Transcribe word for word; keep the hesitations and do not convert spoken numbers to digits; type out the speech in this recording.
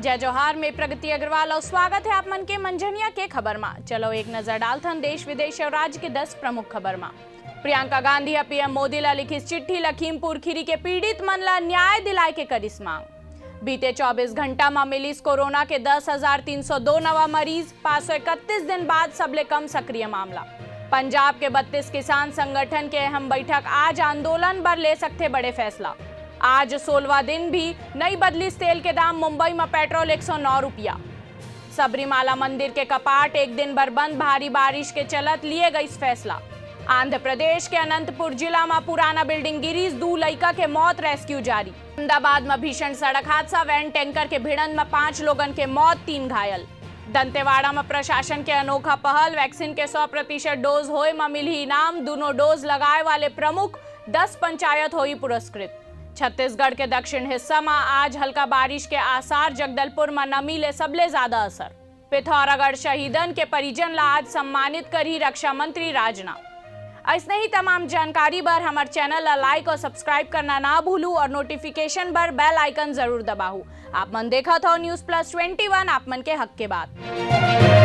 जय जोहार, मैं प्रगति अग्रवाल अउ स्वागत हे आप मन के मंझनिया के खबर मा। चलो एक नजर डालथन देश विदेश अउ राज्य के दस प्रमुख खबर मा। प्रियंका गांधी ह पीएम मोदी ला लिखिस चिट्ठी, लखीमपुर खीरी के पीड़ित मन ला न्याय दिलाए के करिस मांग। बीते चौबीस घंटा म मिलिस कोरोना के दस हजार तीन सौ दो नवा मरीज, पाँच सौ इकतीस दिन बाद सबले कम सक्रिय मामला। पंजाब के बत्तीस किसान संगठन के अहम बैठक, आज आंदोलन बर ले सकथे बड़े फैसला। आज सोलवा दिन भी नइ बदलिस तेल के दाम, मुंबई म पेट्रोल एक सौ नौ रुपया। सबरीमाला मंदिर के कपाट एक दिन बर बंद, भारी बारिश के चलत लिए गइस फैसला। आंध्र प्रदेश के अनंतपुर जिला म पुराना बिल्डिंग गिरिस, दू लइका के मौत, रेस्क्यू जारी। अहमदाबाद म भीषण सड़क हादसा, वैन टैंकर के भिड़ंत म पांच लोगन के मौत, तीन घायल। दंतेवाड़ा म प्रशासन के अनोखा पहल, वैक्सीन के सौ प्रतिशत डोज होए म मिलही इनाम, दूनों डोज लगाए वाले प्रमुख दस पंचायत होही पुरस्कृत। छत्तीसगढ़ के दक्षिण हिस्सा म आज हल्का बारिश के आसार, जगदलपुर म नमी ले सबले ज्यादा असर। पिथौरागढ़ शहीदन के परिजन ला आज सम्मानित करही रक्षा मंत्री राजनाथ। अइसने ही तमाम जानकारी बर हमर चैनल ला लाइक अउ सब्सक्राइब करना ना भूलू अउ नोटिफिकेशन बर बेल आइकन जरूर दबाहू। आप मन देखत हो न्यूज़ प्लस ट्वेंटी वन, आप मन के हक के बात।